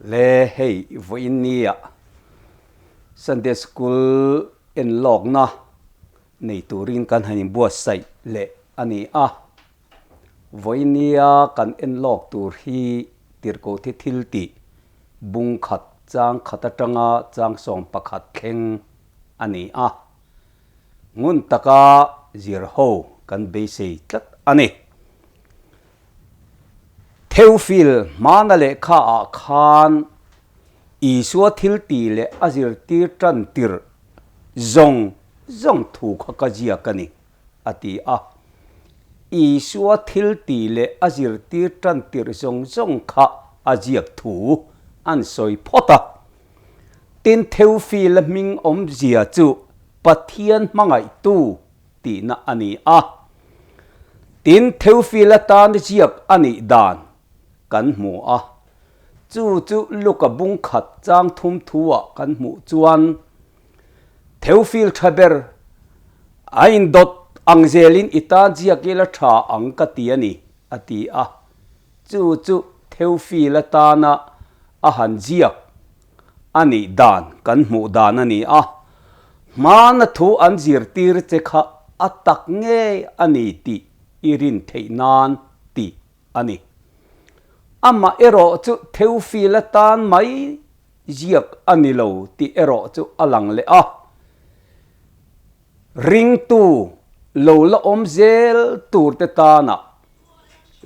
Le hei vawiin nia Sunday School enlawkna nei turin kan han inbuatsaih leh a ni a. Vawiin nia kan enlawk tur hi tirhkoh thi thil tih bung khat chang khat atanga chang 11 thleng a ni a. Ngun taka zir ho kan beisei tlat a ni. Theophil hmana lehkha ah khan Isua thil tih leh a zirtir tan tirh zawng zawng thu kha ka ziak a ni, a ti a. Isua thil tih leh a zirtir tan tirh zawng zawng kha a ziak thu an sawi phawt a. Tin, Theophil-a hming awmzia chu Pathian hmangaihtu tihna a ni a. Tin, Theophil atan ziak a nih dan kan hmu a. Chu chu Luka bung khat chang thum thu-ah kan hmuh chuan Theophil tha ber a indawt ang zelin i tan ziak ila tha ang ka ti a ni, a ti a. Chu chu Theophil atana a han ziak a nih dan kan hmuh dan a ni a, hmana thu an zirtir che kha a tak ngei a ni tih i rin theih nan tih a ni. Amah erawh chu Theophil atan mai ziak a ni lo tih erawh chu a lang leh a. Ringtu lo la awm zel turte tana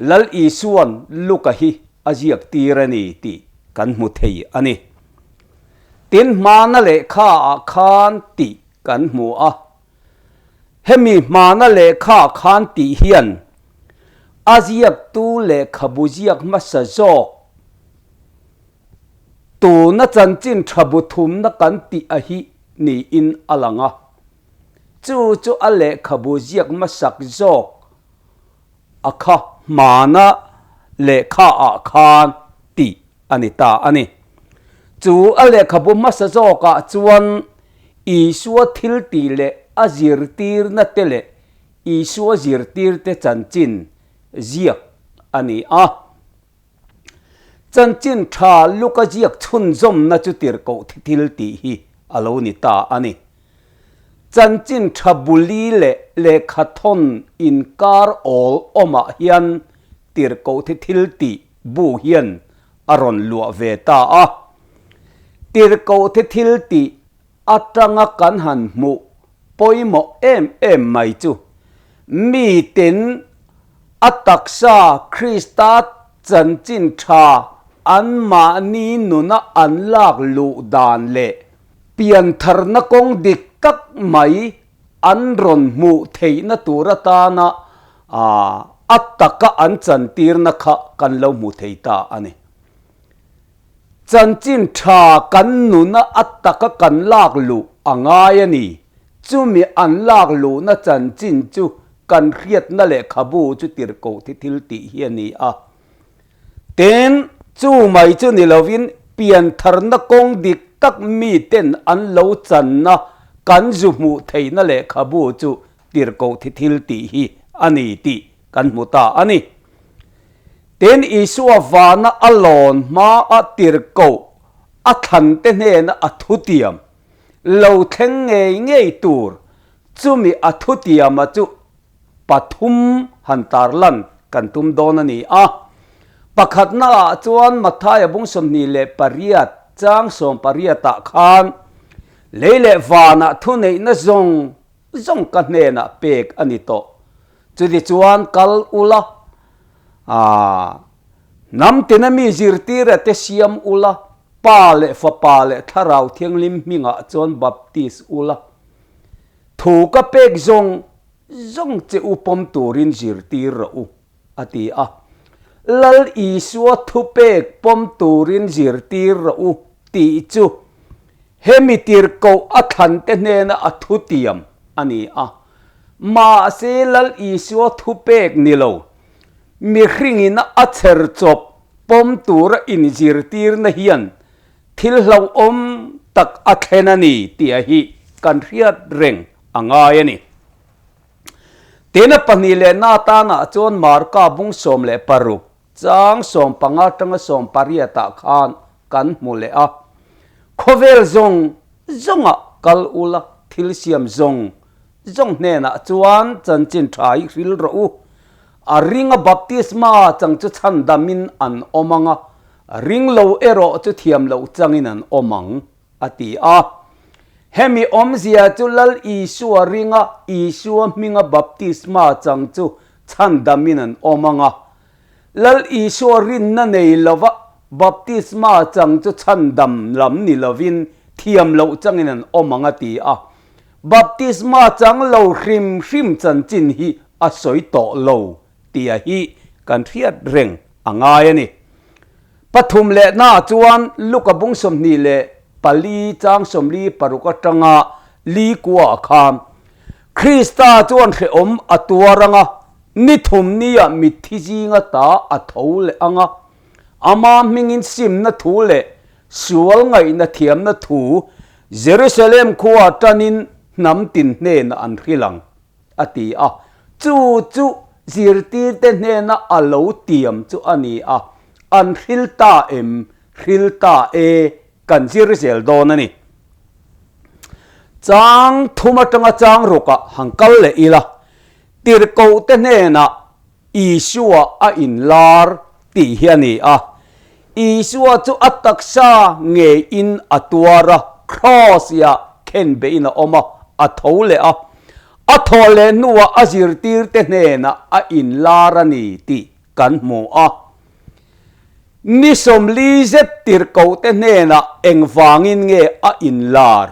Lal Isua'n Luka hi a ziak tir a ni tih kan hmu thei a ni. Tin, hmana lehkha ah khan tih kan hmu a. Hemi hmana lehkha ah khan tih hian a ziaktu lehkhabu ziak hmasa zawk tuna chanchin tha bu thumna kan tih a hi niin a lang a. Chu chu a lehkhabu ziak hmasak zawk a kha hmana lehkha ah khan tih a ni ta a ni. Chu a lehkhabu hmasa zawkah chuan Isua thiltih leh a zirtirna te leh Isua zirtirte chanchin ziak a ni a. Chanchin tha Luka ziak chhunzawmna chu tirhkoh thi thil tih hi a lo ni ta a ni. Chanchin tha buli leh lehkhathawn inkar awl awmah hian tirhkoh thi thil tih bu hian a rawn luah ve ta a. Tirhkoh thi thil tih atanga kan han hmuh pawimawh em em mai chu miten a taksa Krista chanchin tha anmahni nuna an lak luh dan leh piantharna kawng dik tak mai an rawn hmuh theihna tur atana a taka an chantirna kha kan lo hmu thei ta a ni. Chanchin tha kan nuna a taka kan lak luh a ngai a ni. Chumi an lak luhna chanchin chu kan hriatna lehkhabu chu tirhkoh thi thil tih hi a ni a. Tin, chu mai chu ni lovin piantharna kawng dik tak miten an lo channa kan zu hmuh theihna lehkhabu chu tirhkoh thi thil tih hi a ni tih kan hmu ta a ni. Tin, Isua vana a lawn hma a tirhkoh a thlante hnena a thutiam lo thleng ngei ngei tur chumi a thutiama chu pathum han tarlan kan tum dawn a ni a. Pakhatna ah chuan Mathaia bung 28 chang 18 ah khan lei leh vanah thuneihna zawng zawng ka hnenah pek a ni tawh. Chutichuan kal ula, aah, hnam tina mi zirtira te siam ula, Pa leh Fapa leh Thlarau Thianghlim hmingah chuan baptis ula, thu ka pek zawng zawng che u pawm turin zirtir rawh u, a ti a. Lal Isua thupek pawm turin zirtir rawh u tih chu hemi tirhkoh a thlante hnena a thutiam a ni a. Mahse Lal Isua thupek ni lo, mihringin a chher chawp pawm tura inzirtirna hian thil hlauhawm tak a thlen a ni tih hi kan hriat reng a ngai a ni. Tina pahnih leh na tanah chuan Marka bung 16 chang 15 tanga 18 ah khan. kan hmu leh a. Khawvel zawng zawngah kal ula thil siam zawng zawng hnenah chuan chanchin tha hi hril rawh u. A ringa baptisma chang chu chhandamin an awm ang a, ring lo erawh chu thiam loh changin an awm ang, a ti a. Hemi awmzia chu Lal Isua ringa Isua hminga baptisma chang chu chhandamin an awm ang a, Lal Isua rinna nei lova baptisma chang chu chhandam lam ni lovin thiam loh changin an awm ang a ti a. Baptisma chang lo hrim hrim chanchin hi a sawi tawh lo tia hi kan hriat reng a ngai a ni. Pathum leh na chuan Luka bung 24 chang 46 atanga li kua a kham. Krista chuan hrehawm a tuar ang a, ni thum nia mitthi zinga ta a tho leh ang a, ama hmingin simna thu leh sual ngaihna thiamna thu Jerusalem khua tanin hnam tin hnenah an hrilh ang, a ti a. Chu chu zirtirte hnena a lo tiam chu a ni a, an hril ta em, hril ta e, kan zir zel dawn a ni. Chang thum atanga chang rukah han kal leh ila, tirhkohte hnenah Isua a inlar tih hi a ni a. Isua chu a taksa ngeiin a tuar a, kraws-ah khenbeihin a awm a, a tho leh a. A thawh leh hnuah a zirtirte hnenah a inlar a ni tih kan hmu a. Ni 40 zet tirhkohte hnenah engvangin nge a inlar?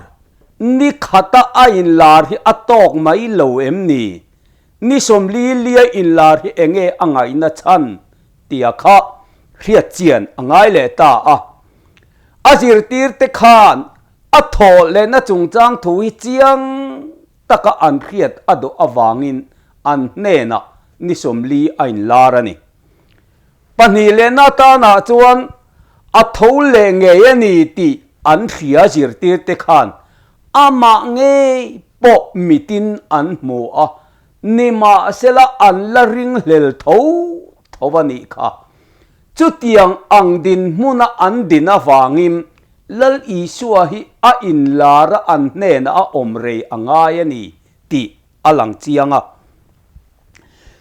Ni khata a inlar hi a tawk mai lo em ni? Ni 40 lia inlar hi enge a ngaihna chhan tia kha hriat chian a ngai leh ta a. A zirtirte khan a thawh lehna chungchang thu hi chiang taka an hriat a dawh avangin an hnenah ni 40 a inlar a ni. Pahnih lehna atanah chuan a tho leh ngei a ni tih an hria zirtirte khan amah ngei pawh mitin an hmu a, nimahsela an la ringhlel tho tho a nih kha. Chutiang ang dinhmuna an din avangin Lal Isua hi a inlar a an hnenah a awm rei a ngai a ni tih a lang chiang a.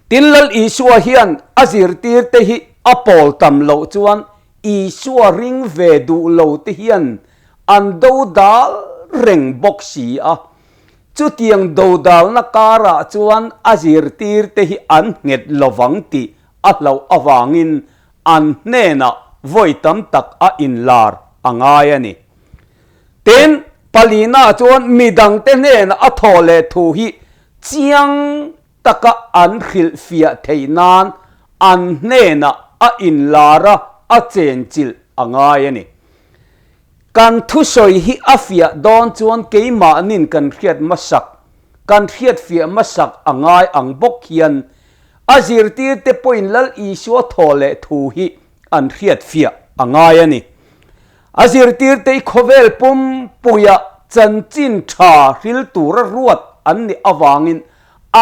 Tin, Lal Isua hian a zirtirte hi a pawl tam loh chuan Isua ring ve duh lo te hian an dodal reng bawk si a. Chutiang dodalna karah chuan a zirtirte hi an nghet lovang tih a hlauh avangin an hnenah vawi tam tak a inlar a ngai a ni. Tin, palina chuan midangte hnenah a thawh leh thu hi chiang taka an hrilhfiah theih nan an hnenah a inlar a, a chenchilh a ngai a ni. Kan thusawi hi a fiah dawn chuan keimahnin kan hriat hmasak, kan hriatfiah hmasak a ngai ang bawk hian a zirtirte pawhin Lal Isua thawh leh thu hi an hriatfiah a ngai a ni. A zirtirte i khawvel pumpuia chanchin tha hril tura ruat an nih avangin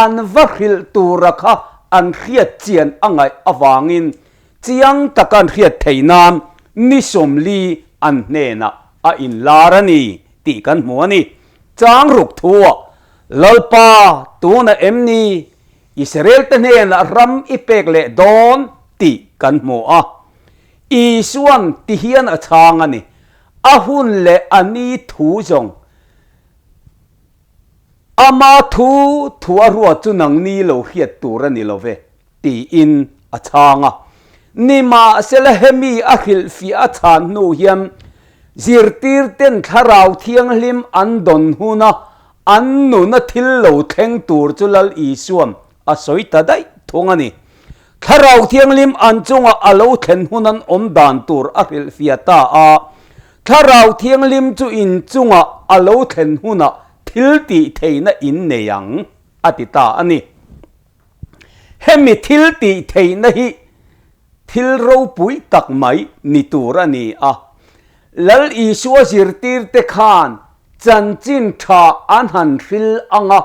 an va hrilh tura kha an hriat chian a ngaih avangin chiang taka an hriat theih nan ni 40 an hnenah a inlar a ni tih kan hmu a ni. Chang ruk thuah, Lalpa tuna em ni? Israel-te hnenah ram i pek leh dawn tih kan hmu a. Isuan ti hian a chhang a ni, A hun leh a ni thu zawng, ama thu thu a ruat chu nangni lo hriat tur a ni lo ve, tiin a chhang a. Nimahsela hemi a hrilhfiah a chhan hnu hian zirtirten Thlarau Thianghlim an dawn huna An nuna thil lo thleng tur chu Lal Isuan a sawi ta daih thung a ni. Thlarau Thianghlim an chunga a lo thlen hun an awm dan tur a hrilhfiah ta a. Thlarau Thianghlim chu in chunga a lo thlen hunah thil tih theihna in nei ang, a ti ta a ni. Hemi thil tih theihna hi thil ropui tak mai ni tur a ni a. Lal Isua zirtirte khan chanchin tha an han hril ang a,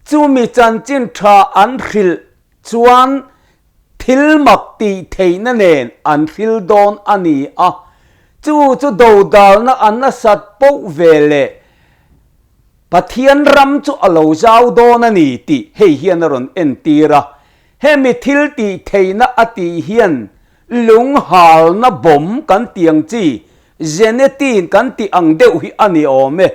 chumi chanchin tha an hrilh chuan thil mak tih theihna nen an hril dawn a ni a. Chu chu dodalna a nasat poh ve leh Pathian ram chu a lo zau dawn a ni tih hei hian a rawn entir a. Hemi thil tih theihna a tih hian lunghalna bawm kan tih ang chi, Zenetin kan tih ang deuh hi a ni awm e.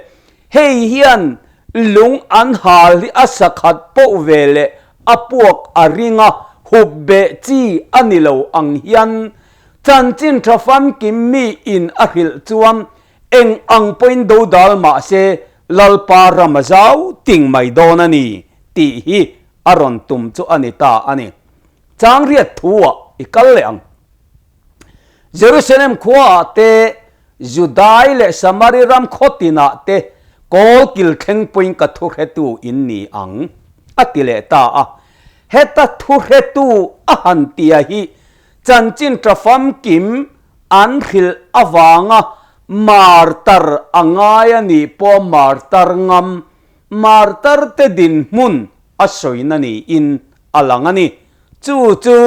Hei hian lung an hal hi a sakhat poh ve leh a puak a ring a, hup beh chi a ni lo ang hian chanchin tha famkim mi in a hrilh chuan eng ang pawhin dodal mah se Lalpa ram a zau ting mai dawn a ni tih hi a rawn tum chu a ni ta a ni. Changriat thu ah i kal leh ang. Jerusalem khuaah te, Judai leh Samari ram khaw tinah te kawl kil thleng pawhin ka thuhretu in ni ang, a ti leh ta a. Heta thuhretu a han tia hi chanchin tha famkim an hrilh avanga martar a ngai a nih pawh martar ngam, martarte dinhmun a sawina niin a lang a ni. Chu chu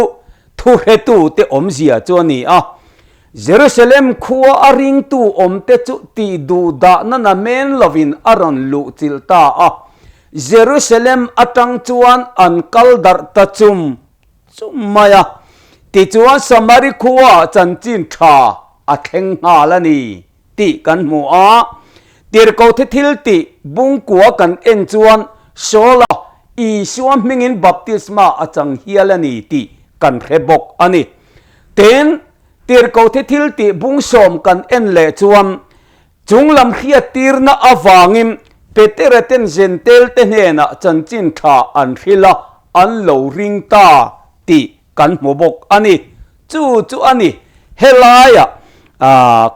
thuhretute awmzia chu a ni a. Jerusalem khua a ringtu awmte chu tih duh dahna namen lovin a rawn luh chilh ta a. Jerusalem atang chuan an kal darh ta chum chum mai a. Tichuan Samari khuaah chanchin tha a thleng nghal a ni. tih kan hmu a. Tirhkohte thil tih bungkua kan en chuan Saula Isua hmingin baptisma a chang hial a ni tih kan hre bawk a ni. Tin, Tirhkohte thil tih bung sawm kan en leh chuan chunglam hriattirna avangin Petera ten Zentelte hnenah chanchin tha an hrilh a, an lo ring ta tih kan hmu bawk a ni. Chu chu a ni, helaiah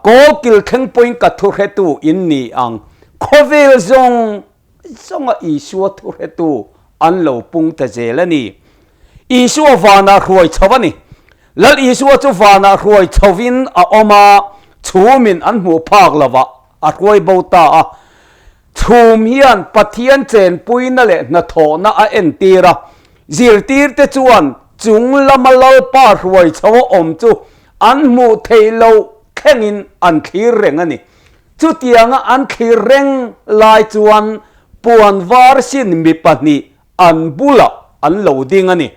kawl kil thleng pawhin ka thuhretu in ni ang. Khawvel zawng zawnga Isua thuhretu an lo pung ta zel a ni. Isua vanah hruai chho a ni. Lal Isua chu vanah hruai chhovin a awm a, chhumin an hmuh phak lovah a hruai bo ta a. Chhum hian Pathian chenpuina leh hnathawhna a entir a, zirtirte chuan chung lama Lalpa hruai chho a awm chu an hmuh theih loh thlengin an thlir reng a ni. Chutianga an thlir reng lai chuan puan var sin mi pahnih an bulah an lo ding a ni.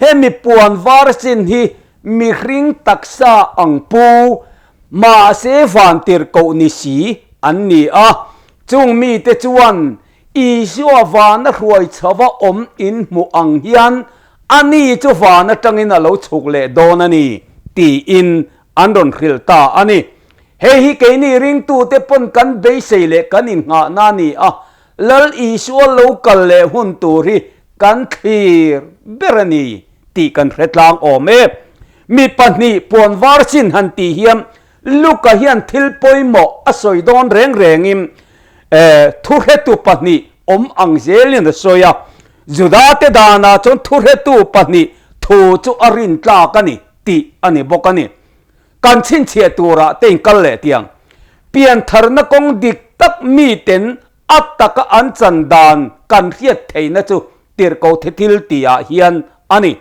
Hemi puan var sin hi mihring taksa ang pu, mahse vantirhkoh ni si an ni a. Chung mite chuan Isua vana hruai chhova awm in hmuh ang hian ani chu van atangin a lo chhuk leh dawn a ni, tiin an rawn hrilh ta a ni. Hei hi keini ringtute pawn kan beisei leh kan innghahna a ni a, Lal Isua lo kal leh hun tur hi kan thlir ber a ni tih kan hre tlang awm e. Mi pahnih puan var sin han tih hian Luka hian thil pawimawh a sawi dawn reng rengin thuhretu pahnih awm ang zelin a sawi a. Judate danah chuan thuhretu pahnih thu chu a rintlak a ni tih a ni bawk a ni. Kan chhinchhiah turah te in kal leh tiang. Piantharna kawng dik tak miten a taka an chan dan kan hriat theihna chu Tirhkohte thil tihah hian a ni.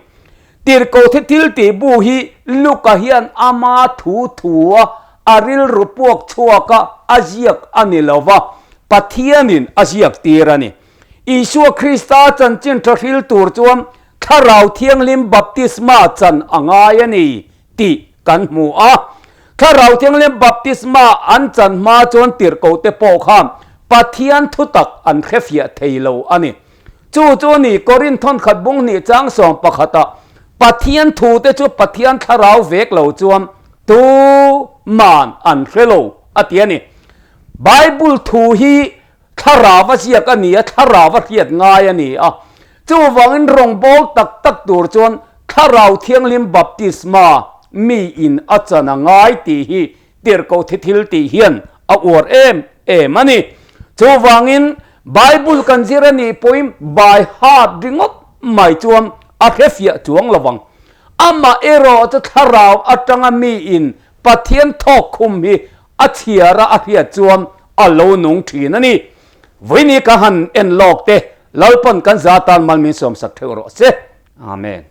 Tirhkohte thil tih bu hi Luka hian ama thu thua a rilru puak chhuaka a ziak a ni lo va, Pathianin a ziak tir a ni. Isua Krista chanchin tha hril tur chuan Thlarau Thianghlim baptisma chan a ngai a ni tih kan hmu a. Thlarau Thianghlim baptisma an chan hma chuan tirhkohte pawh khan Pathian thutak an hrefiah thei lo a ni. Chu chu ni Korinth thawnkhat bung hnih chang sawm pakhatah Pathian thute chu Pathian thlarau vek lo chuan tu man an hre lo a ti a ni. Bible thu hi thlarau a ziak a ni a, thlarau a hriat ngai a ni a. Chuvangin rawngbâwl tak tak tur chuan Thlarau Thianghlim baptisma miin a chan a ngai tih hi Tirhkoh thi thil tih hian a uar em em a ni. Chuvangin Bible kan zir a nih pawhin by heart ringawt mai chuan a hrefiah chuang lo vang. Amah erawh chu thlarau atanga miin Pathian thawk khum hi a chhiar a a hriat chuan a lo nung thin a ni. Vawiini ka han en lawk te Lalpan kan za tan mal min sawmsak theuh rawh se. Amen.